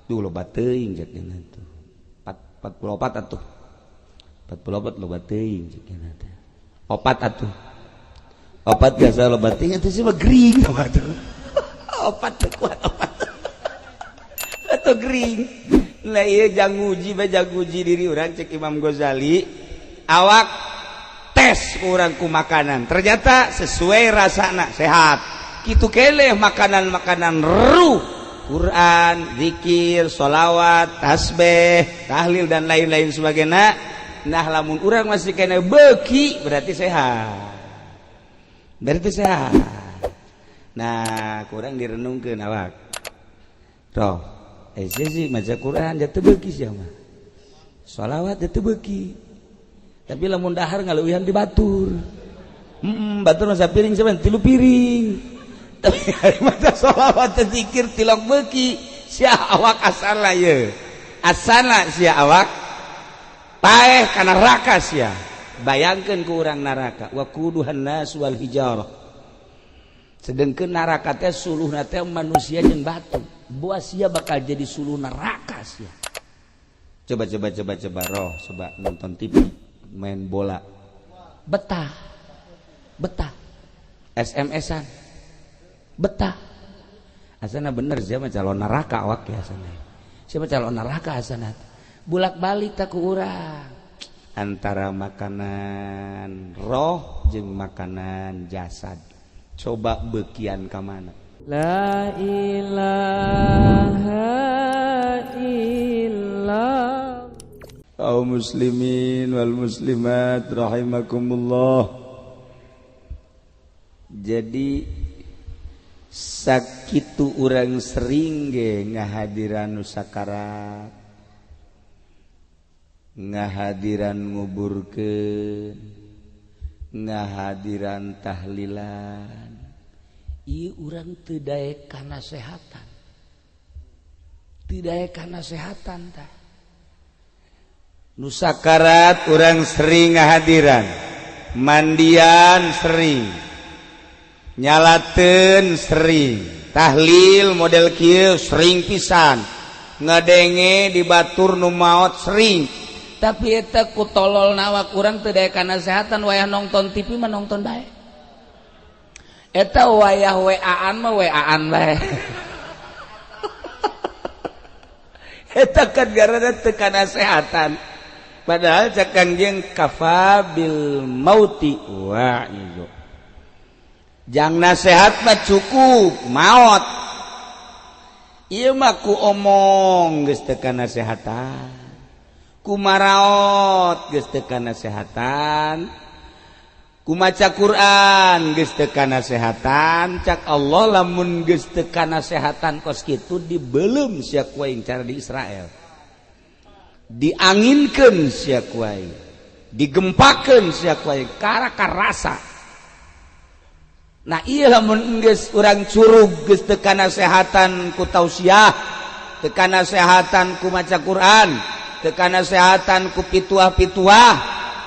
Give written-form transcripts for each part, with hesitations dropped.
Duh, loba teuing cek dina tuh. 44 atuh. 44 loba teuing cek dina teh. Opat atuh. Opat biasa loba teuing atuh, sih mah gering atuh. Opat teu kuat opat. Atau gering. Nah, iya, jang nguji bae, jang nguji diri urang. Cek Imam Ghazali, awak tes urang ku makanan, ternyata sesuai rasana, sehat. Kitu keleh makanan-makanan ruh, Quran, zikir, sholawat, tasbih, tahlil, dan lain-lain sebagainya. Nah, lamun urang masih kena beki, berarti sehat, berarti sehat. Nah, kurang direnungkeun awak roh, eh, sih maca Quran jatuh beki sih mah, sholawat jatuh beki, tapi lamun dahar ngaleuwihan di batur, batur masa piring seben tilu piring, tapi hari maca sholawat, zikir tilok beki sia awak. Asala ye, asana sia awak paeh kana neraka sia. Bayangkeun ku urang neraka waquduhan nas wal hijarah, sedengkeun neraka teh suluhna teh manusia jeung batu. Buah sia bakal jadi suluh neraka sia. Coba, coba, coba, coba roh, coba nonton TV, main bola betah betah, SMS-an betah. Asana bener siapa calon neraka awak ya? Asana siapa calon neraka? Asana bulak balik tak ku urang antara makanan roh jeung makanan jasad, coba bekian ka mana? La ilaha illallah. Kaum muslimin wal muslimat rahimakumullah. Jadi sakitu urang sering ge ngahadiran nu sakarat, ngahadiran nguburkeun, ngahadiran tahlilan, ieu urang teu daek kanasehatan, teu daek kanasehatan tah. Nu sakarat urang sering ngahadiran, mandian sering, nyalaten sering, tahlil model kieu sering pisan, ngadenge di batur nu maot sering, tapi eta ku tolol nawak urang teu daek kanasehatan. Wayah nonton TV mah nonton bae, eta wayah WA-an mah WA-an bae. Eta kan gara teu kanasehatan, padahal cek Kangjeng kafa bil mauti wa'izu, jang nasehat mah cukup maot. Ieu mah ku omong geus teu kanasehatan, ku maraot geus teu kanasehatan, ku maca Quran geus teu kanasehatan. Cak Allah, lamun geus teu kanasehatan kos kitu, dibelum sia ku aing cara di Israel, dianginkeun sia ku aing, digempakeun sia ku aing karaka rasa. Nah iya, lamun geus urang curug, geus teu kanasehatan ku tausiah, teu kanasehatan ku maca Quran, teu kanasehatan ku pituah-pituah,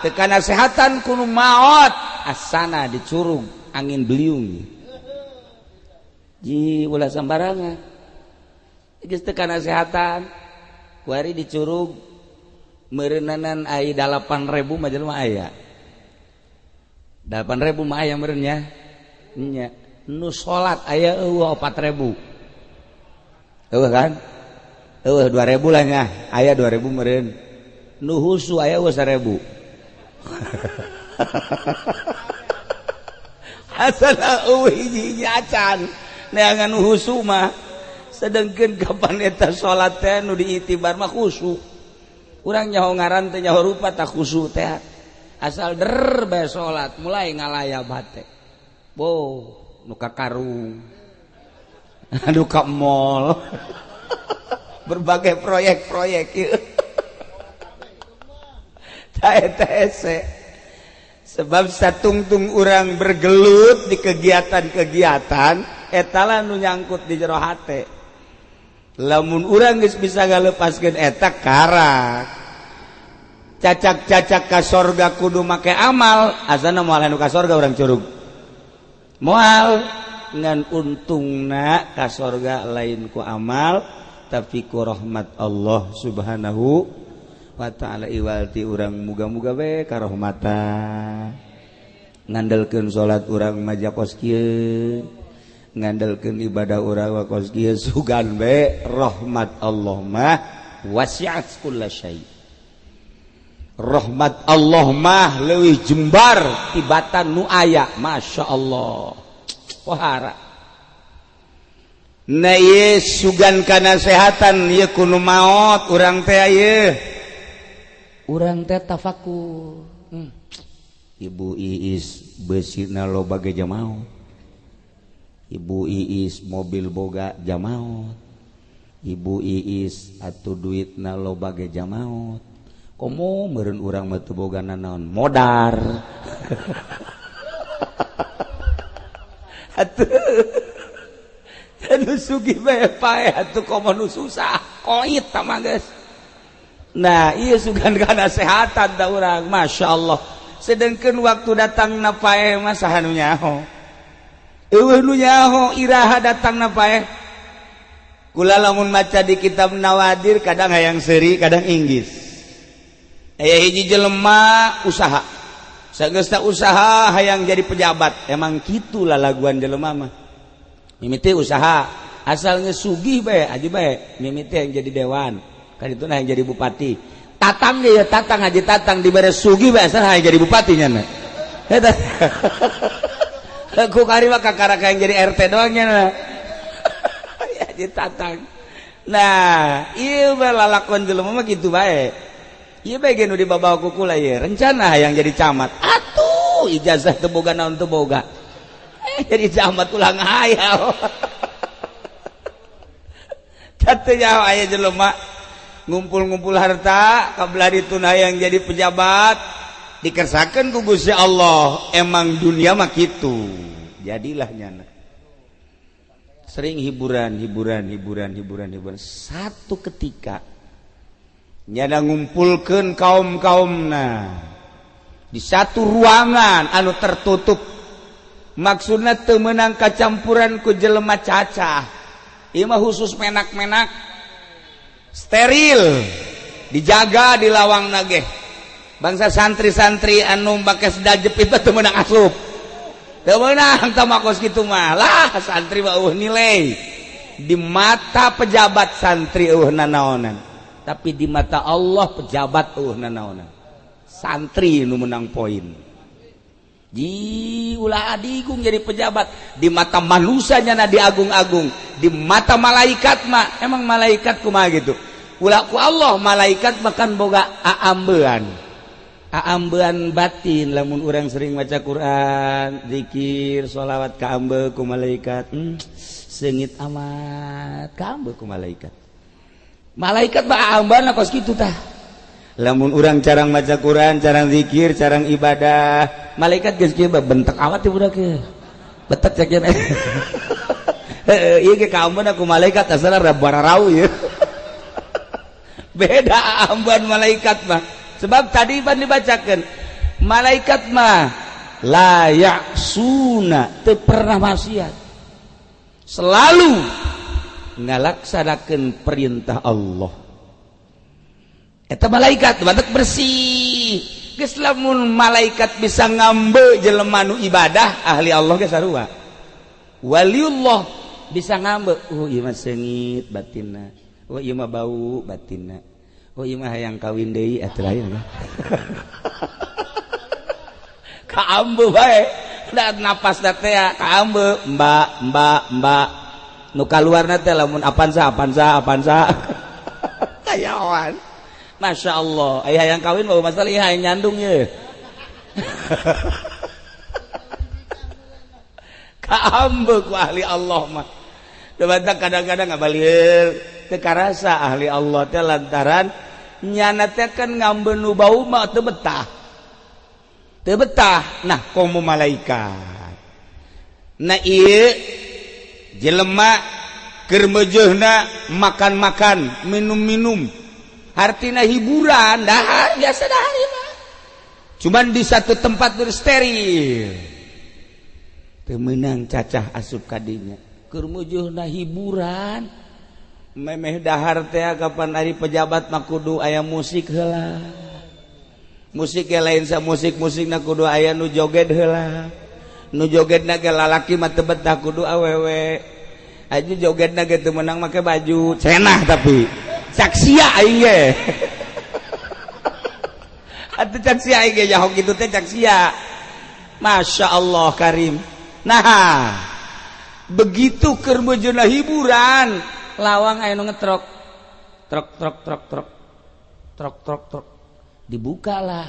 teu kanasehatan ku nu maot, asana dicurug angin beliung. Ji, ulah sambarangan geus teu kanasehatan kuari dicurug meureunnanan. Ai 8.000 mah jelema aya 8.000 mah aya meureun nya. Nya nu salat aya eueuh 4.000, eueuh kan? Eueuh 2.000 lah nya, aya 2.000 meureun. Nu husu aya eueuh 1.000. Asal eueuh hiji-hiji acan neangan nu husu mah. Sedengkeun kapan eta salat teh nu diitibar mah khusyuk. Urang nyaho ngaran teh, nyaho rupa, tak khusyuk teh asal der bae salat mulai ngalayap hate. Bo nu ka karung, anu ka mall, berbagai proyek-proyek ieu. Hese, sebab satungtung urang bergelut di kegiatan-kegiatan etala nu nyangkut di jero hate. Lamun urang geus bisa ngalepaskeun eta, karak cacak-cacak ka sorga kudu make amal. Asana moal anu ka sorga urang curug moal, ngan untungna ka sorga lain ku amal. Tapi ku rahmat Allah Subhanahu wa ta'ala iwalti urang muga-muga we karahmatan. Ngandelkeun salat urang maja kos kieu, ngandelkeun ibadah urang wa kos kieu, sugan we rahmat Allah mah wasi'at kulla syai. Rahmat Allah mah leuwih jembar tibatan nu aya, Masya Allah. Wahara. Nah ieu sugan kanasehatan ieu kudu maot urang teh ieu. Urang teh tafakur. Ibu Iis beusina loba ge jamaot. Ibu Iis mobil boga jamaot. Ibu Iis atuh duitna loba ge jamaot. Komo meureun urang mah teu boga nanaon modar. Atuh anu sugih bae pae atuh komo nu susah koit tah mah geus. Nah ieu sugan kanasehatan da urang, masyaallah. Sedengkeun waktu datang na pae mah saha nu nyaho. Eueuh nu nyaho iraha datang na pae. Kula lamun maca di kitab Nawadir kadang hayang seuri kadang inggis. Aya hiji jelema usaha. Sageus usaha hayang jadi pejabat. Emang kitu lalaguan jelema mah. Mimiti usaha, asal geus sugih bae aja bae, mimiti yang jadi dewan, kan itu nah yang jadi bupati. Tatang ge ya tatang haji tatang dibere sugih bae asal hayang jadi bupati nya. Eta. Ku kari mah kakaraka yang jadi RT doang nya. Haji tatang. Nah, ieu bae lalakon jelema mah kitu bae. Ieu bae ge nu dibabawa ku kula ieu, rencana hayang jadi camat. Atuh, ijazah teu boga naon teu boga. Jadi camat ulah ngahayal. Teu nyaho aya jelema ngumpul-ngumpul harta kabelah dituna hayang jadi pejabat, dikersakeun ku Gusti Allah. Emang dunia mah kitu. Jadilah nyana. Sering hiburan, hiburan, hiburan, hiburan, hiburan. Satu ketika nyana ngumpulkeun kaum-kaumna di satu ruangan anu tertutup. Maksudna teu meunang kacampuran ku jelema cacah. Ieu mah khusus menak-menak. Steril, dijaga di lawang nage. Bangsa santri-santri anu make sendal jepit teu meunang asup. Teu meunang tah mah kos kitu mah. Lah santri mah eueuh nilai. Di mata pejabat santri eueuh nanaonan. Tapi di mata Allah pejabat eueuh nanaonan. Santri nu menang poin. Ji ulah adigung jadi pejabat. Di mata manusianya na diagung-agung, di mata malaikat mah emang malaikat kumaha gitu. Ulah ku Allah malaikat makan boga aambean. Aambean batin lamun urang sering maca Quran, zikir, sholawat kaambe ku malaikat. Seungit amat kaambe ku malaikat. Malaikat mah aambean kos kitu tah. Lamun urang carang maca Quran, carang zikir, carang ibadah, malaikat geus kieu bentek awat teh budak ieu. Betek cek ieu. Heuh, ieu ge kaambeun ku malaikat asalna bararau ieu. Beda ambeun malaikat mah. Sebab tadi pan dibacakeun, malaikat mah la ya'suna, teu pernah maksiat. Selalu ngalaksanakeun perintah Allah. Eta malaikat badak bersih. Geus lamun malaikat bisa ngambe jelema nu ibadah, ahli Allah ge sarua. Waliullah bisa ngambe, oh ieu mah seungit batinna. Oh ieu mah bau batinna. Oh ieu mah hayang kawin deui atuh lain. Kaambe bae. Da napas da teh kaambe, mbak mbak mbak. Nu kaluarna teh lamun Avanza Avanza Avanza. Kayawan. Masya Allah, ayah yang kawin bawa masalah, iya yang nyandung ya. Kaambe ku ahli Allah mah. Debatang kadang-kadang ngabalir teu karasa ahli Allah teh lantaran nyana teh kan ngambe nu bau mah teu betah. Teu betah. Nah, komo malaikat. Nah ieu jelema keur meujeuhna makan-makan, minum-minum. Artinya hiburan, dahar biasa dahar ieu mah. Cuman di satu tempat bersteril. Teu meunang cacah asup kadinya. Keur meujeuhna hiburan, Memeh dahar teh kapan ari pejabat mah kudu aya musik heula. Musik ge lain sa musik-musikna kudu aya nu joget heula. Nu jogetna ge lalaki mah teu betah kudu awewe. Aju jogetna ge teu meunang make baju cenah tapi cak sia aing ge. Atuh cak sia aing ge jaho kitu teh cak sia. Masya Allah Karim. Nah, begitu keur meujeuhna hiburan, lawang aya nu ngetrok. Trok trok trok trok. Trok trok trok. Dibukalah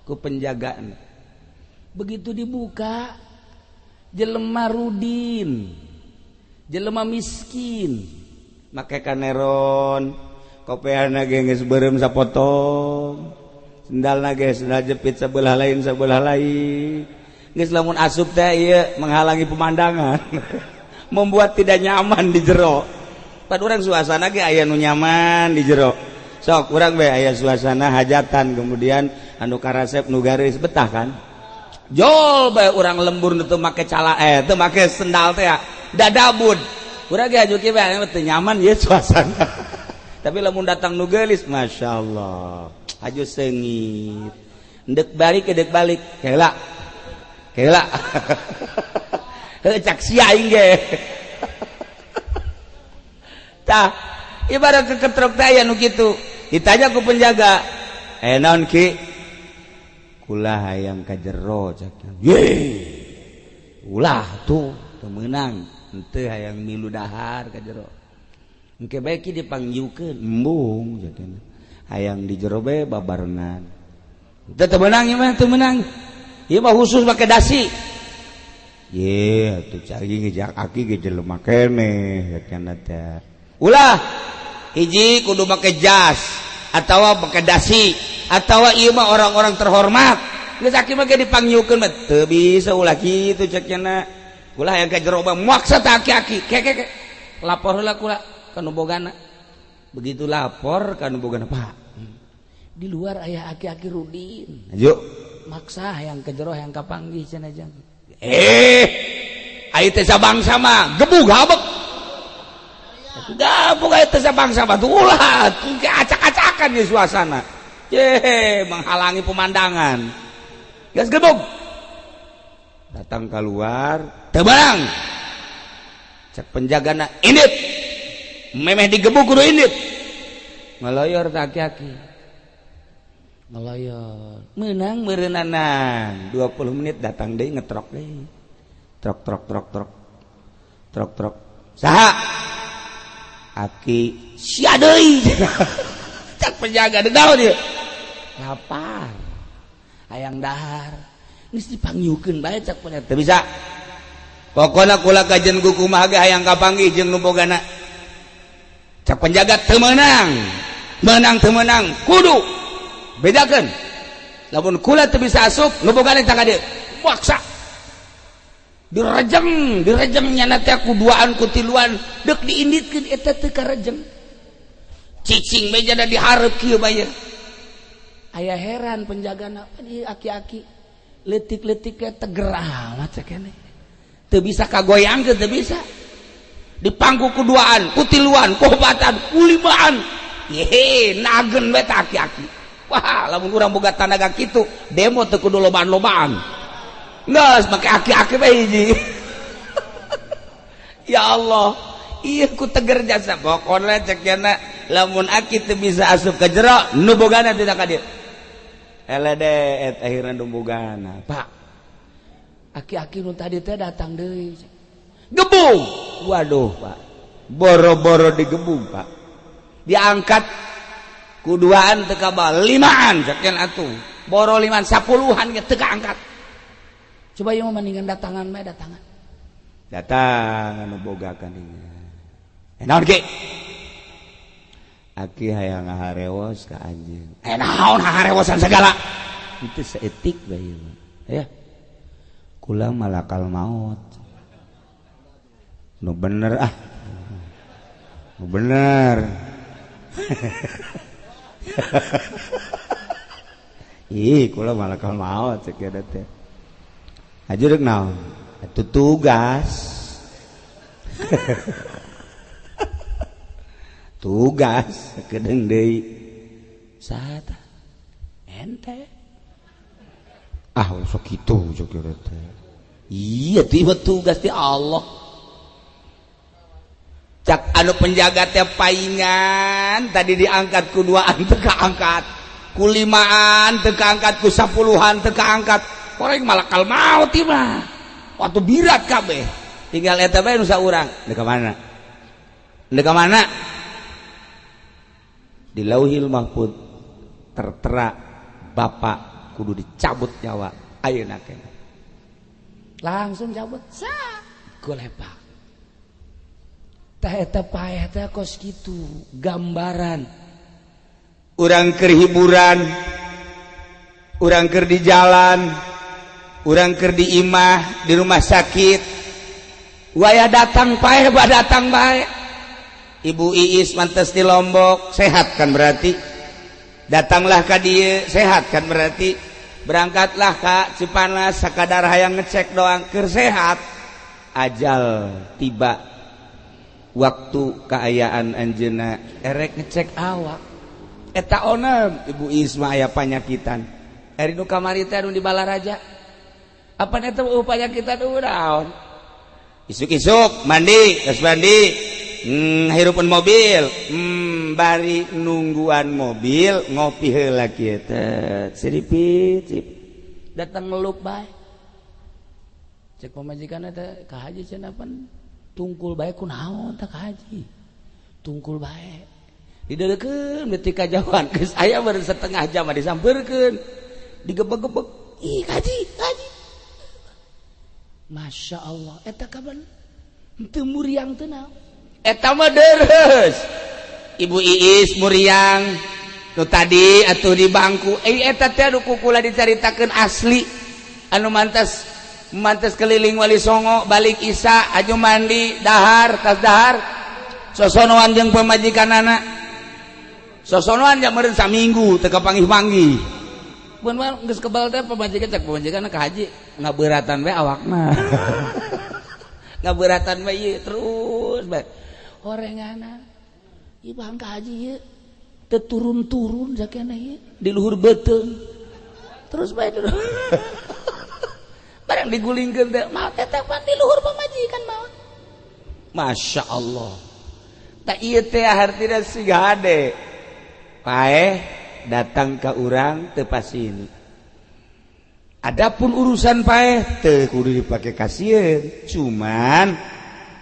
ku penjagaan. Begitu dibuka, jelema rudin, jelema miskin, make kaneron, kopeana ge geus beureum sapotong, sendalna ge sendal jepit sebelah lain sebelah lain. Geus lamun asup teh ieu menghalangi pemandangan, membuat tidak nyaman di jero. Pan urang suasana ge aya nu nyaman di jero. Sok urang bae aya suasana hajatan kemudian anu karasep nu garis betah kan. Jol bae urang lembur nu teu make cala teu make sendal teh dadabud. Urang ge aju kieu bae teu nyaman ieu suasana. Tapi lamun datang nu geulis masyaallah, aju seungit. Endek balik endek balik, heula. Heula. Heuh cak sia aing ge. Tah, ibarat keketrok teh aya nu kitu. Ditanya ku penjaga, "Eh naon ki?" Kula hayang ka jero cak. Ye. Ulah tuh teu meunang, henteu hayang milu dahar ka jero. Engke bae ki dipangyukeun, embung cak. Hayang di jero bae babarengan. Teu teu meunang ieu mah teu meunang. Ieu mah khusus make dasi. Ye, atuh cai ge aki ge jelema keneh cenah teh. Ulah hiji kudu make jas atawa make dasi atawa ieu mah orang-orang terhormat. Geus aki mah ge dipangyukeun mah teu bisa ulah kitu cek cenah. Ulah hayang ka jero mah maksa tah aki-aki. Ke ke ke. Lapor heula kula ka nu bogana. Begitu lapor ka nu bogana, Pak. Di luar aya aki-aki rudin. Ayo maksa hayang ke jero hayang kapanggih cenah jang. Eh, ayo teh sabangsa mah gebug habek. Gabung ayo teh sabangsa mah ulah acak-acakan di suasana. Ye, menghalangi pemandangan. Geus gebug. Datang keluar, teu barang. Cek penjagana indit. Memeh digebug kudu indit. Ngaloyor tah aki-aki. Ngaloyor. Menang meureunana. 20 menit datang deui ngetrok deui. Trok trok trok trok. Trok trok. Saha? Aki sia deui. Cek penjaga deui dia. Lapar. Hayang dahar. Geus dipangyukeun bae cek penjaga. Teu bisa. Pokona kula kajen kumaha ge hayang kapanggih jeung nu bogana. Cek penjaga teu meunang. Meunang teu meunang kudu bedakeun. Lamun kula teu bisa asup nu bogana tah ka dieu. Maksa. Direjeng, direjeng nyana teh ku duaan ku tiluan deuk diinditkeun eta teu karejeng. Cicing bae jada dihareup kieu bae. Aya heran penjagana, ieu aki-aki leutik-leutik ge teger amat cek keneh. Teu bisa kagoyangkeun teu bisa. Dipangku ku duaan, ku tiluan, ku opatan, ku limaan. Yehe, nagen bae tah aki-aki. Wah, lamun urang boga tanaga kitu, demo teu kudu lobaan-lobaan. Geus make aki-aki bae hiji. Ya Allah, ieu ku teger jasa. Pokona cek cenah lamun aki teu bisa asup ka jero, nu bogana teu ka dieu. Elede et akhirna nu bogana. Pak, aki-aki nu tadi teh datang deui. Gebung. Waduh, Pak. Boro-boro digebung, Pak. Diangkat ku duaan teu kabal, limaan cek atuh. Boro limaan sapuluhan ge teu kaangkat. Coba ieu mah mendingan datangan bae datangan. Datang anu boga kaninya. Eh naon ki? Aki hayang ngaharewos ka anjeun. Eh naon haharewosan segala? Itu seetik bae ieu mah. Ya. Kula malakal maut. Nu bener ah. Nu bener. Ih, kula malakal maut cek eta teh. Aju rek naon? Atuh tugas. Tugas sakedeung deui. Saha tah? Ente. Ah, sok kitu sok teh. Iya, tiba tugas ti Allah. Cak anu penjaga teh paingan tadi diangkat ku duaan teu kaangkat, ku limaan teu kaangkat, ku sapuluhan teu kaangkat. Koreng malakal maut mah. Waktu birat kabeh. Tinggal eta bae nu saurang. Deuk ka mana? Deuk ka mana? Di Lauhil Mahfud tertera bapak kudu dicabut nyawa ayeuna keneh. Langsung cabut sa golepak. Tah eta paeh teh kos kitu gambaran. Urang keur hiburan, urang keur di jalan, urang keur di imah, di rumah sakit. Waya datang paeh bah datang bae. Ibu Iis mantes di Lombok, sehat kan berarti. Datanglah ka dieu, sehat kan berarti. Berangkatlah ka Cipanas sakadar hayang ngecek doang keur sehat. Ajal tiba waktu kaayaan anjeunna erek ngecek awak. Eta onem Ibu Iis mah aya panyakitan. Eri nu kamari teh anu di Balaraja. Apa eta panyakitan naon? Isuk-isuk mandi, geus mandi, hirupun mobil, bari nungguan mobil ngopi heula kieu teh. Siripit, sip. Datang ngelup bae. Cek pamajikan teh ka haji cenah pan tungkul bae kunaon tah ka haji. Tungkul bae. Dideukeun detik kajauhan geus aya baru setengah jam disampeurkeun. Digebeg-gebeg. Ih, kaji, kaji. Masya Allah, eta kapan teu muriang teu naon. Eta mah deres. Ibu Iis muriang nu tadi atuh di bangku. Eta teh anu kukula dicaritakeun asli. Anu mantas mantas keliling Wali Songo, balik Isa, aju mandi, dahar, tas dahar. Sosonoan jeung pamajikanana. Sosonoan jam meureun saminggu teu kapanggih-panggih. Mun mah geus kebal teh pamajikan cek pamajikan ka haji ngabeuratan we awakna. Ngabeuratan we ieu terus bae. Horengana. Ieu bang ka haji ieu teu turun-turun sakena ieu di luhur beuteung. Terus bae terus. Barang digulingkeun teh maot teh pan di luhur pamajikan maot. Masya Allah. Tak ieu teh hartina siga hade. Paeh datang ke urang teu pasini. Adapun urusan paeh teu kudu dipake kasieun, cuman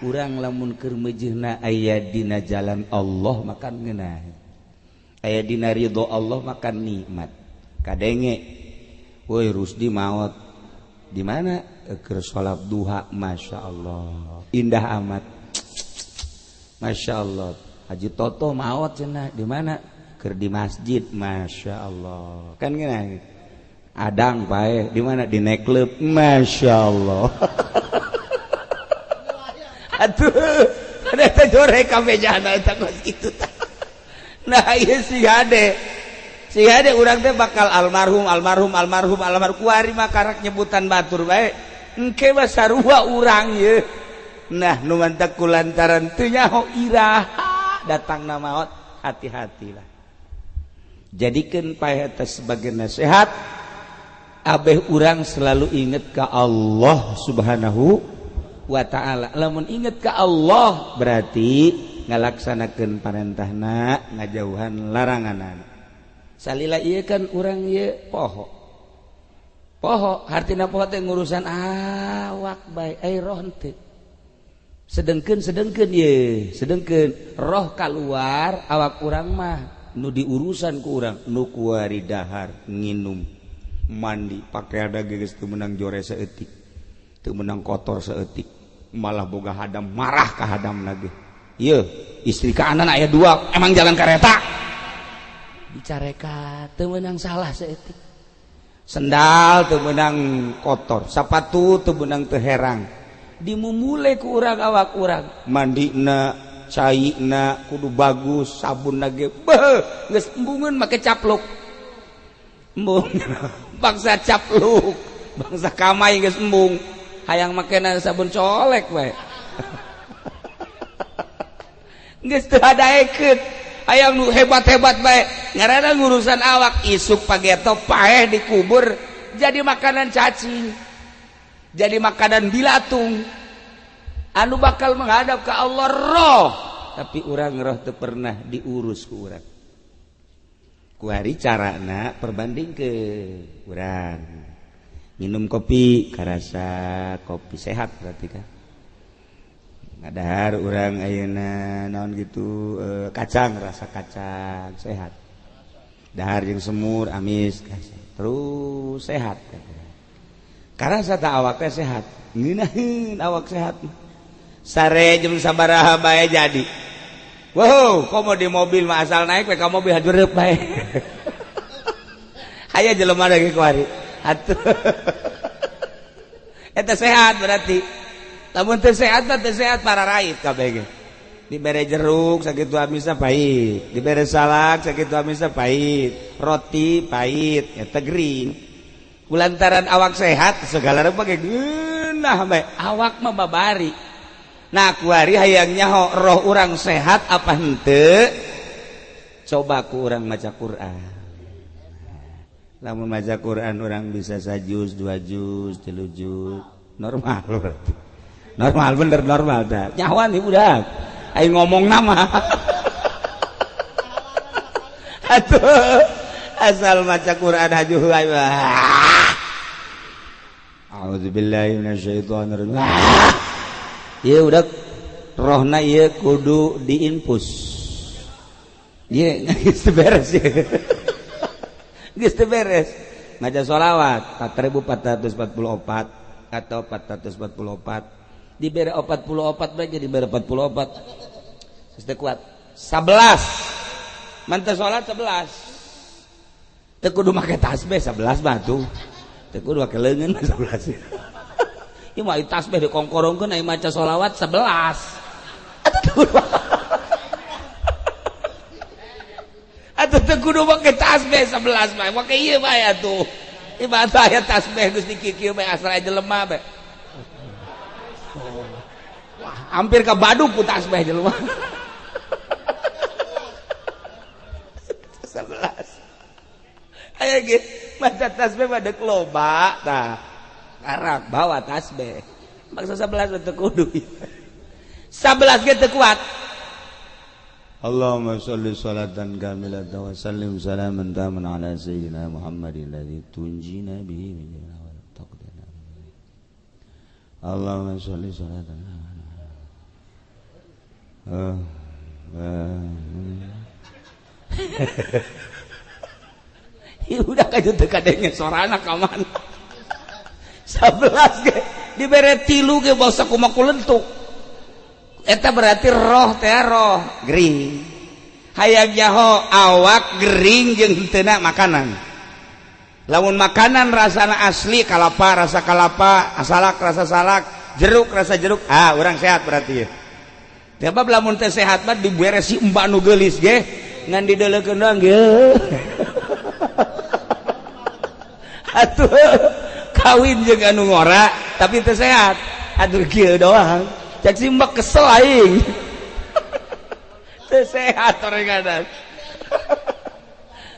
urang lamun keur meujeuhna aya dina jalan Allah makan ngeunah. Aya dina ridho Allah makan nikmat. Kadenge, woi Rusdi maot. Di mana? Keur salat duha, Masya Allah. Indah amat. Masya Allah. Haji Toto maot cenah di mana? Keur di masjid, Masya Allah. Kan gini, adang pae di mana? Di nightclub, Masya Allah. Aduh, ada teh jorek kabeh jana eta geus kitu tah. Nah, ieu si hade. Si hade urang teh bakal almarhum, almarhum, almarhum, almarhum. Kuari mah karak nyebutan batur bae. Engke mah sarua urang ieu. Nah, nu mantak kulantaran teu nyaho iraha datangna maot, hati-hatilah. Jadikan paeh eta sebagai nasihat abeh urang selalu inget ke Allah Subhanahu wa ta'ala. Lamun inget ke Allah berarti ngalaksanakeun parentahna, ngajauhan laranganana. Salila ieu kan urang ieu poho. Poho hartina poho teh ngurusan awak bae ai roh henteu. Sedengkeun ieu, sedengkeun roh kaluar awak urang mah nu diurusan ku urang nu kuari dahar nginum mandi pakai ada geus teu meunang jore saeutik teu meunang kotor saeutik malah boga hadam marah ka hadam lagi ieu istri ka anan aya dua emang jalan kareta dicareka teu meunang salah saeutik sendal teu meunang kotor sapatu teu meunang teu herang dimumule ku urang awak urang mandina caina kudu bagus sabun lagi beuh geus embungeun make capluk embung bangsa capluk bangsa kamai geus embung hayang makena sabun colek we. Geus teu hadaekeun. Hayang nu hebat-hebat bae. Ngaranna ngurusan awak isuk pageto paeh dikubur jadi makanan cacing. Jadi makanan bilatung. Anu bakal menghadap ke Allah roh, tapi urang roh teu pernah diurus ku urang. Ku hari carana perbanding ke urang. Minum kopi karasa kopi sehat berarti kan. Ngadahar urang ayeuna naon gitu kacang rasa kacang sehat. Dahar jeung semur amis terus sehat. Karasa ta awak teh sehat. Ngeunaheun awak sehat. Sare jeung sabaraha bae jadi. Wow, komo di mobil mah asal naik we ka mobil hajureup bae. Aya jelema lagi kuari. Atuh. Eta sehat berarti. Lamun teu sehat mah teu sehat para rait kabeh ge. Dibere jeruk sakitu amisna pahit, dibere salak sakitu amisna pahit, roti pahit, eta gering. Kulantaran awak sehat segala rupa ge geunah bae, awak mah babari. Nah kuari hayang nyaho roh urang sehat apa henteu? Coba ku urang maca Quran. Lamun maca Quran urang bisa sajuz, dua juz, tilu juz, normal berarti. Normal bener normal dah. Nyawan nih budak. Ayo ngomong nama. Atuh asal maca Quran hajuh ayo. A'udzubillahi minasyaitonir rajim. Ieu udah rohna ieu kudu diinfus. Ieu geus beres ieu. Geus beres. Maca sholawat 4444 atau 444 dibere 44 bae jadi dibere 44. Geus teu kuat. 11. Mantep salat 11. Teu kudu make tasbih 11 batu. Teu kudu make leungeun 11. Ieu mah tasbih dikongkorongkeun aya maca sholawat 11. Atuh teu kudu make tasbih 11 mah. Make ieu bae atuh. Ibadah aya tasbih geus dikieu bae asal aya jelema bae. Wah, hampir ke baduk ku tasbih jelema. 11. Aya ge maca tasbih mah deuk loba tah. Karak bawa tasbih. Maksa 11 teu kudu. 11 ge teu kuat. Allahumma sholli salatan kamilatan wa sallim salaman taman ala sayyidina Muhammadin alladzi tunjina bihi min jami'il taqdina. Allahumma sholli salatan. Ya udah kaju teu kadenge sorana ka mana. 11 ge dibere tilu ge basa kumaha kulentuk. Eta berarti roh teh roh gering. Hayang nyaho awak gering jeung henteu makanan. Lamun makanan rasana asli kalapa rasa kalapa, salak rasa salak, jeruk rasa jeruk, ah urang sehat berarti ya. Sebab lamun teh sehat mah dibere si mbak nu geulis ge ngan dideulekeun doang ge. Atuh kawin jeung anu ngora tapi teu sehat. Aduh kieu doang. Cek si mbak kesel aing. Teu sehat orangan.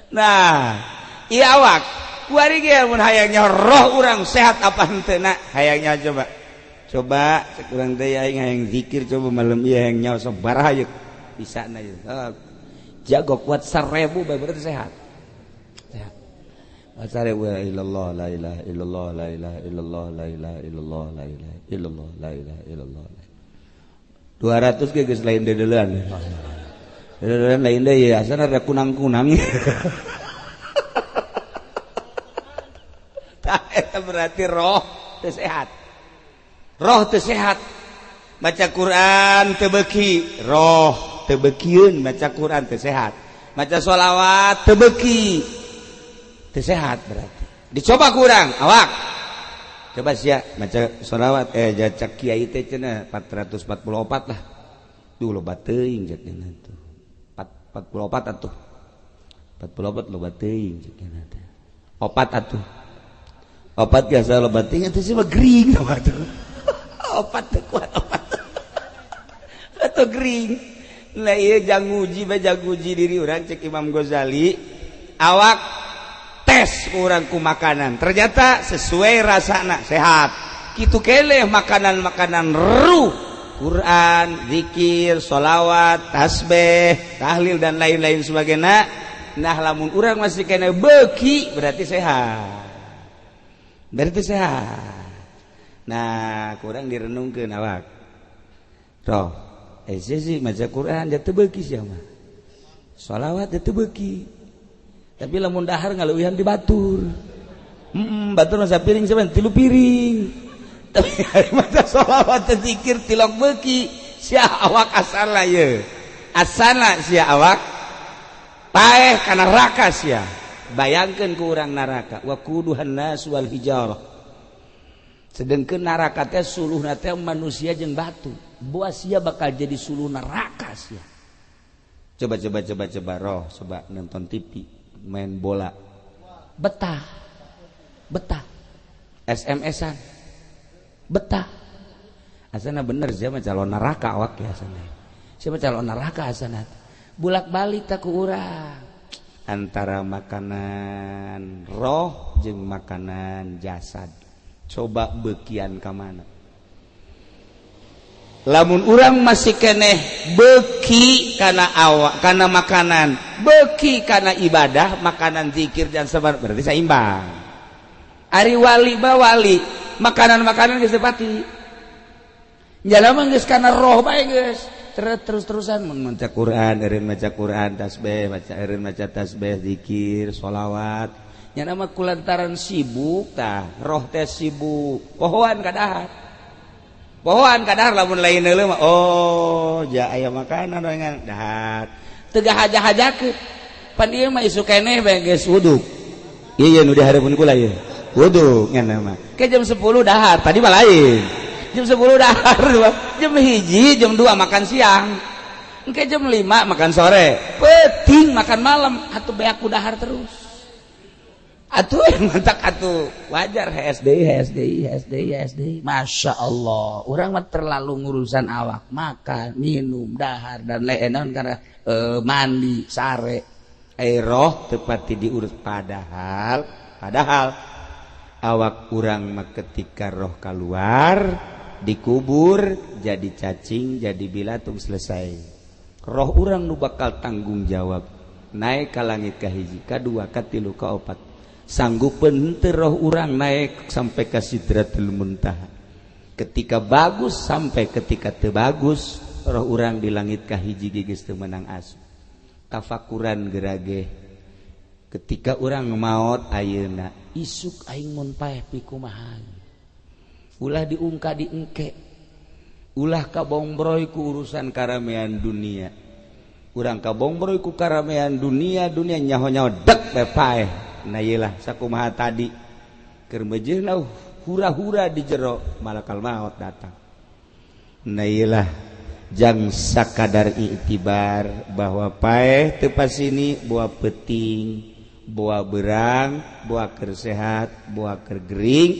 Nah, ieu awak kuari ge mun hayangnya roh urang sehat apa henteu na hayangnya coba. Coba cek urang teh aing hayang zikir coba malam ieu hayang nyaho sabaraha yeuh bisa na ieu. Jago kuat 1000 bae berarti sehat. Sehat. Asare la ilallah la ilaha illallah la ilaha illallah la ilaha illallah la ilaha illallah la ilaha illallah. 200 ge geus lain dedeuleun. Dedeuleun lain deui asana rek kunang-kunang. Tah eta berarti roh teu sehat. Roh teu sehat. Maca Quran teu beuki, roh teu beukieun maca Quran teu sehat. Maca sholawat teu beuki. Teu sehat berarti. Dicoba kurang awak. Coba sia maca sholawat jacak kiai teh cenah 444 lah. Duh loba teuing cek cenah tuh. 44 atuh. 44 loba teuing cek cenah teh. Opat atuh. Opat biasa loba teuing atuh sih mah gering atuh. Opat teu kuat opat. Atuh gering. Lah ieu jang nguji bae, jang nguji diri urang. Cek Imam Ghazali, awak tes urang ku makanan, ternyata sesuai rasana, sehat. Kitu keneh makanan-makanan ruh, Quran, zikir, sholawat, tasbih, tahlil, dan lain-lain sebagainya. Nah, lamun urang masih keneh beuki, berarti sehat, berarti sehat. Nah, kurang direnungkeun awak roh. Eh, sih maca Quran jatuh beuki, sia mah sholawat jatuh beuki, tapi lamun dahar ngaleuwihan di batur. Batur masa piring seben tilu piring, tapi hari maca sholawat, zikir, tilok beuki sia. Awak asala ye, asana sia awak paeh kana neraka sia. Bayangkeun ku urang neraka, waquduhan nas wal hijarah, sedangkan neraka teh suluhna teh manusia jeung batu. Buah sia bakal jadi suluh neraka sia. Coba, coba, coba, coba roh, coba nonton TV, main bola, betah, betah. SMS-an betah. Asana bener siapa calon neraka awak ya. Asana siapa calon neraka, asana Bulak balik tak ku urang antara makanan roh jeung makanan jasad, coba bekian ka mana? Lamun urang masih keneh beki karena awak, karena makanan beki, karena ibadah, makanan zikir dan sabar, berarti seimbang. Ari wali ba wali, makanan-makanan geus pati jalan mah geus kana roh bae, geus terus-terusan maca Quran, eureun maca Quran, tasbih, maca eureun maca tasbih, zikir, sholawat. Nya nama kulantaran sibuk tah, roh teh sibuk, pohoan kadahar. Pohoan kadahar lamun lain heula mah, oh, ja aya makanan dengan dahar. Teu haja-hajakeun. Pan ieu mah isuk keneh bae geus wuduk. Iya, iya, nu dihareupeun kula ieu. Wuduk nya mah. Ke jam 10 dahar, tadi mah lain. Jam 10 dahar, jam 1, jam 2 makan siang, engke jam 5 makan sore, peting makan malam, atuh beak ku dahar terus atuh. Mantak atuh wajar HSD HSD HSD HSD. Masya Allah, urang mah terlalu ngurusan awak, makan, minum, dahar, dan lain, karena mandi sare. Eh, roh tepati diurus, padahal padahal awak urang mah ketika roh keluar, dikubur, jadi cacing, jadi bilatung, selesai. Roh urang nu bakal tanggung jawab naik ke langit kahiji, kadua, katilu, kaopat. Sanggup henteu roh urang naik sampai ke Sidratul Muntaha? Ketika bagus sampai ketika teu bagus, roh urang di langit kahiji geus teu meunang asup. Tafakuran gerage ketika urang maot ayeuna. Isuk aing mun paeh pikumaha? Ulah diungka diengke, ulah kabongbroy ku urusan karamean dunia. Urang kabongbroy ku karamean dunia, dunia nyaho-nyaho dek bae paeh. Nah, iyalah, sakumaha tadi keur meujeuhna hura-hura di jero, malakal maut datang. Nah, iyalah, jang sakadar iktibar bahwa paeh teu pasini, boa peting, boa berang, boa keur sehat, boa keur gering,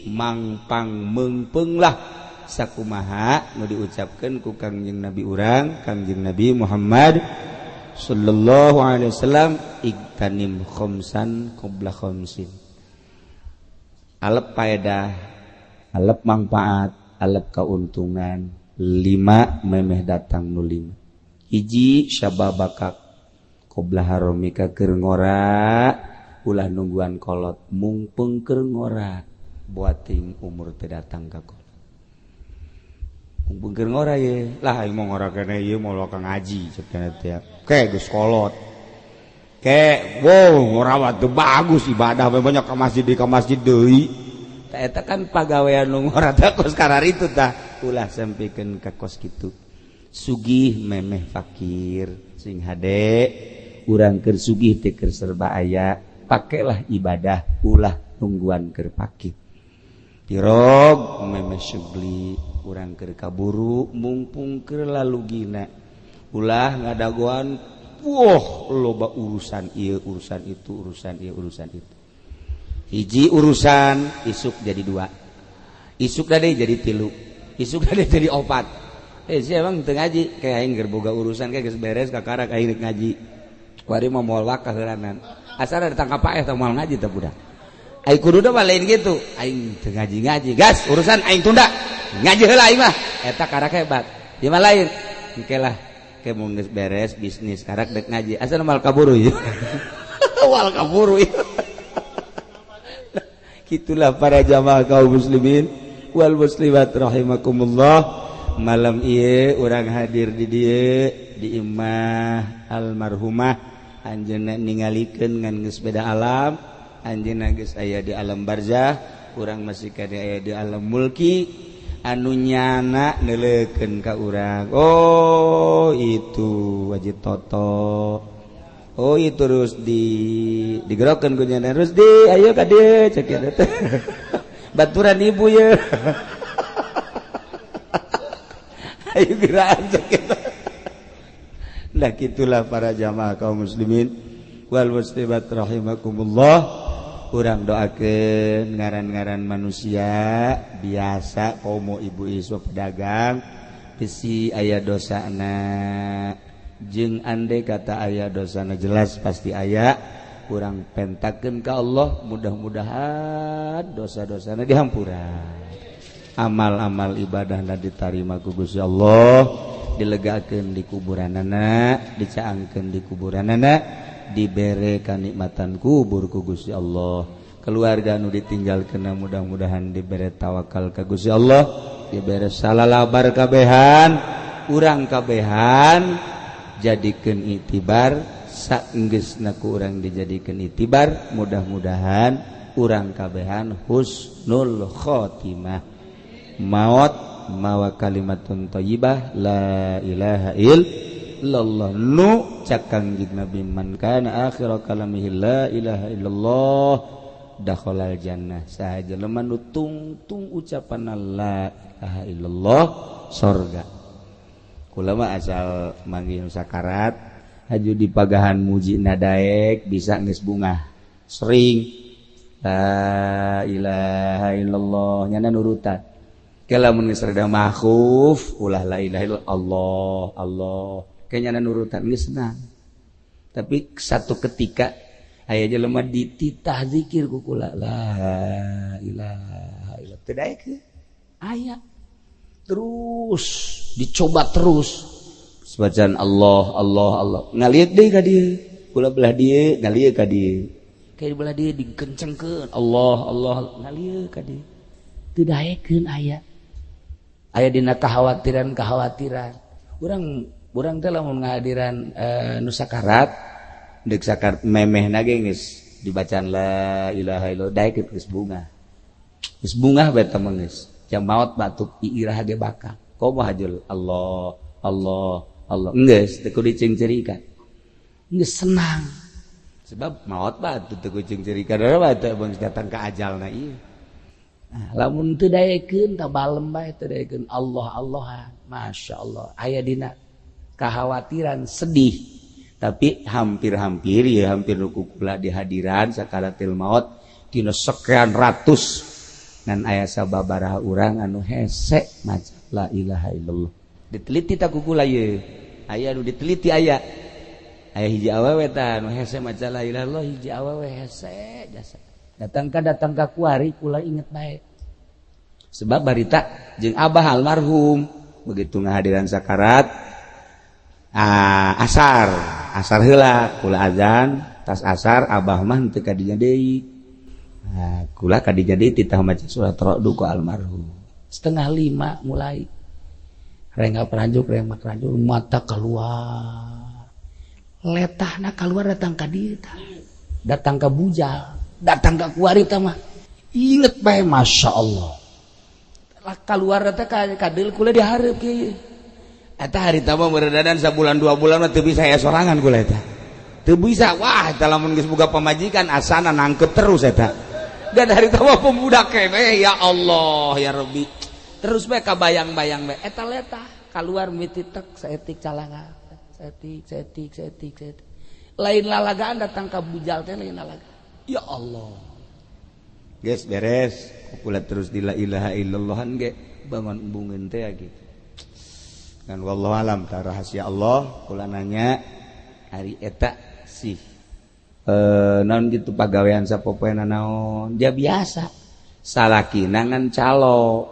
mangpang meungpeung lah. Sakumaha nu diucapkeun ku Kangjeng Nabi urang, Kangjeng Nabi Muhammad sallallahu alaihi wasallam, igtanim khamsan qabla khamsin. Alep paedah, alep manfaat, alep keuntungan lima memeh datang nu lima. Hiji, syababaka qabla haromika. Keur ngora, ulah nungguan kolot, mungpung keur ngora, buating umur teu datang ka kolot. Mumpung keur ngora ye lah. Aing mau ngora keneh ieu, mau ka ngaji cek teh ke geus kolot ke. Wow, ngora teu bagus, ibadah banyak ke masjid, di ke masjid deui. Tah, eta kan pagawean nu ngora teh kos kararitu. Tah, ulah sampikeun ka kos kitu. Sugih memeh fakir, sing hade urang keur sugih teh, keur serba aya, pakailah ibadah, ulah nungguan keur fakir. Tirog memeh syugli, urang keur kaburu, mumpung keur lalugina, ulah ngadagoan. Wah, loba urusan ieu, urusan itu, urusan ieu, urusan itu. Hiji urusan isuk jadi dua, isuk dade jadi tilu, isuk dade jadi opat. Si emang teu ngaji kayak aing keur boga urusan kayak geus beres kakarak aing rek ngaji. Kuari mah moal wakah heuranan. Asal ada tangkap paeh teh moal ngaji teh budak. Aing kudu mah lain gitu. Aing teu ngaji-ngaji, gas urusan aing tunda. Ngaji heula aing mah. Eta karak hebat. Ieu mah lain. Engke lah ke mun geus beres bisnis karak dek ngaji. Asal moal kaburu ieu. Moal kaburu ieu. Itulah para jamaah kaum muslimin wal muslimat rahimakumullah. Malam ieu urang hadir di dieu di imah almarhumah anjeunna ningalikeun ngan geus beda alam, anjeunna geus aya di alam barzah, urang masih kade aya di alam mulki anu nyana neuleukeun ka urang. Oh itu wajib toto. Oh itu terus di digerokeun ku nyana terus di ayo ka dieu cek eta teh. Baturan ibu ye. Ayo gerakan cek eta. Nah gitulah para jamaah kaum muslimin wal muslimat rahimakumullah. Urang doakeun ngaran-ngaran manusia biasa komo ibu isu pedagang bisi aya dosana. Jeung andai kata aya dosana jelas pasti aya, urang pentakeun ka Allah mudah-mudahan dosa-dosana dihampura, amal-amal ibadahna ditarima ku Gusti Allah, dilegakeun di kuburanana, dicaangkeun di kuburanana, dibere kanikmatan kubur ku Gusti Allah. Keluarga nu ditinggalkeun mudah-mudahan dibere tawakal ka Gusti Allah, dibere salalabar kabehan, urang kabehan jadikeun itibar saenggeusna ku urang dijadikeun itibar, mudah-mudahan urang kabehan husnul khotimah, maot mawa kalimatun thayyibah la ilaha illallah. Nu cak Kangjeng Nabi man kana akhira kalamihi la ilaha illallah dakhalal jannah. Saha jelema nu tungtung ucapan la ilaha illallah sorga. Kula mah asal manggil sakarat haju di pagahan muji nadaek bisa geus bungah sering la ilaha illallah nyana nurutan. Lamun geus rada makhuf ulah la ilaha illallah Allah kayaknya nurutan geus senang. Tapi satu ketika aya jelema dititah zikir ku kula la ilaha illallah teu daek aya terus dicoba terus bacaan Allah Allah Allah ngalieu deui ka dieu kula belah dieu ngalieu ka dieu kayak belah dieu dikencengkeun Allah Allah ngalieu ka dieu teu daekeun aya aya dina kekhawatiran-kekhawatiran urang teh lamun ngahadiran nu sakarat deuk sakarat memehna ge geus dibacaan la ilaha illallah daek geus bungah geus bungah bae teh mah geus jam maot batuk iirah ge bakal komo hajul Allah Allah Allah geus teu kudu dicengcerikan geus senang sebab maot batuk teu kudu dicengcerikan da teh datang ka ajalna ieu. Nah, lamun teu daekeun tah balem bae teu daekeun Allah Allah Masya Allah aya dina kekhawatiran sedih tapi hampir-hampir ya hampir nu kula di hadiran sakaratil maut dina sekian ratus ngan aya sababaraha urang anu hese maca la ilaha illallah diteliti tak ku kula ye aya anu diteliti aya aya hiji awewe tah anu hese maca la ilaha illallah hiji awewe hese jasa datang ka kuari kula inget bae sebab barita jeung abah almarhum begitu ngahadiran sakarat asar asar heula kula azan tas asar abah mah teu kadinya deui. Nah, kula kadinya deui titah maca surat Ra'd ku almarhum 4:30 mulai rengap ranjuk rengap ranjuk mata keluar letahna keluar datang ka dieu tah datang ka bujal datang ka kuari tah mah inget bae Masya Allah lah keluar teh kadeul kula dihareup kieu eta hari tah mah meureunan sabulan 2 bulan mah teu bisa aya sorangan kula eta teu bisa. Wah eta lamun geus boga pamajikan asana nangkep terus eta dan hari tah mah pemuda keneh ya Allah ya Rabbi terus bae kabayang-bayang bae eta letah keluar miti tek saetik calanga saetik saetik saetik saetik lain lalagaan datang ka bujal teh lain lalagaan ya Allah geus beres kula terus di la ilaha illallahan ge bangun embungeun teh gitu. Kan wallahu alam ta rahasia Allah kula nanya hari eta sih naon gitu pagawean sapopoena naon dia biasa salakina ngan calo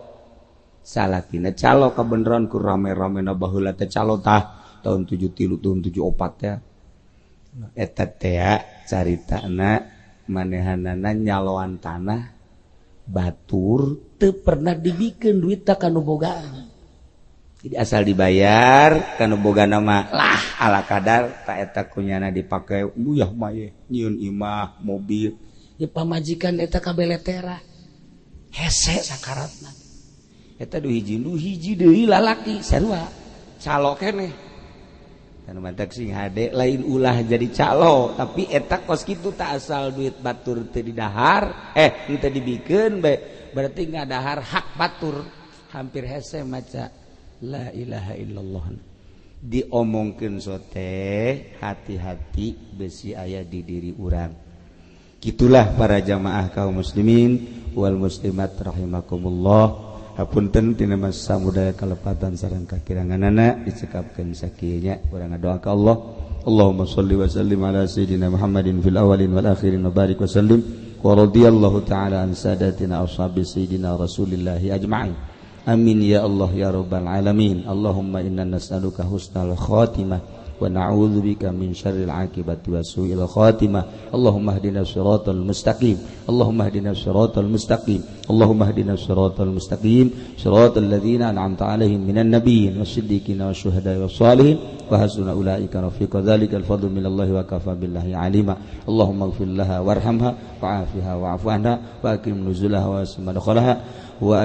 salakina calo kabeneran ku rame-ramena baheula teh calo tah tahun 73 tahun 74 ya eta teh caritana manehanana nyaloan tanah batur teu pernah dibikeun duit ta kanu bogaan. Jadi asal dibayar kanu boga nama lah ala kadar tak eta kunyana dipake uyah mah ye nyieun imah mobil ya pamajikan eta kabeletera hese sakaratna eta du hiji deui lalaki sarua calo keneh anu mantak sing hade lain ulah jadi calo tapi eta kos kitu tak asal duit batur teu didahar teu dibikeun bae berarti ngadahar hak batur hampir hese maca la ilaha illallah. Diomongkeun sote hati-hati besi aya di diri urang. Gitulah para jamaah kaum muslimin wal muslimat rahimakumullah. Hapunten tina masa samudaya kalepatan sareng kakiranganana dicekapkeun sakieu nya urang ngadoa ka Allah. Allahumma shalli wa sallim ala sayyidina Muhammadin fil awwalin wal akhirin wa barik wa sallim wa radhiyallahu ta'ala an sadatina ashabi sayyidina Rasulillahi ajma'in. Amin ya Allah ya rabbal alamin. Allahumma inna nas'aluka husnal khatimah wa na'udzubika min syarril akibati wa su'il khatimah. Allahumma hdina siratal mustaqim. Allahumma hdina siratal mustaqim. Allahumma hdina siratal mustaqim. Siratal ladzina an'amta 'alaihim minan nabiyyin wasiddiqina wasyuhada'i wassalihin wa hasuna ulaika rafiqa. Dzalikal fadlu minallahi wa kafa billahi alima. Allahumma ighfir laha warhamha wa'afiha wa'fu anha wa akrim nuzulaha wa asma madkhalaha wa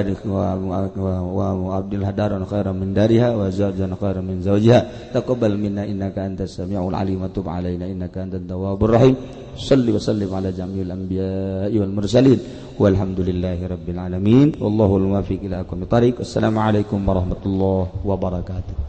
abdil hadaran khairan min dariha wa zawjan khairan min zawjiha. Taqabbal minna innaka antas samiul alim wa tub alaina innaka antat tawwabur rahim. Salli wa sallim ala jami'il anbiya'i wal mursalin walhamdulillahi rabbil alamin. Wallahul muwaffiq ila aqwamit thariq. Assalamualaikum warahmatullahi wabarakatuh.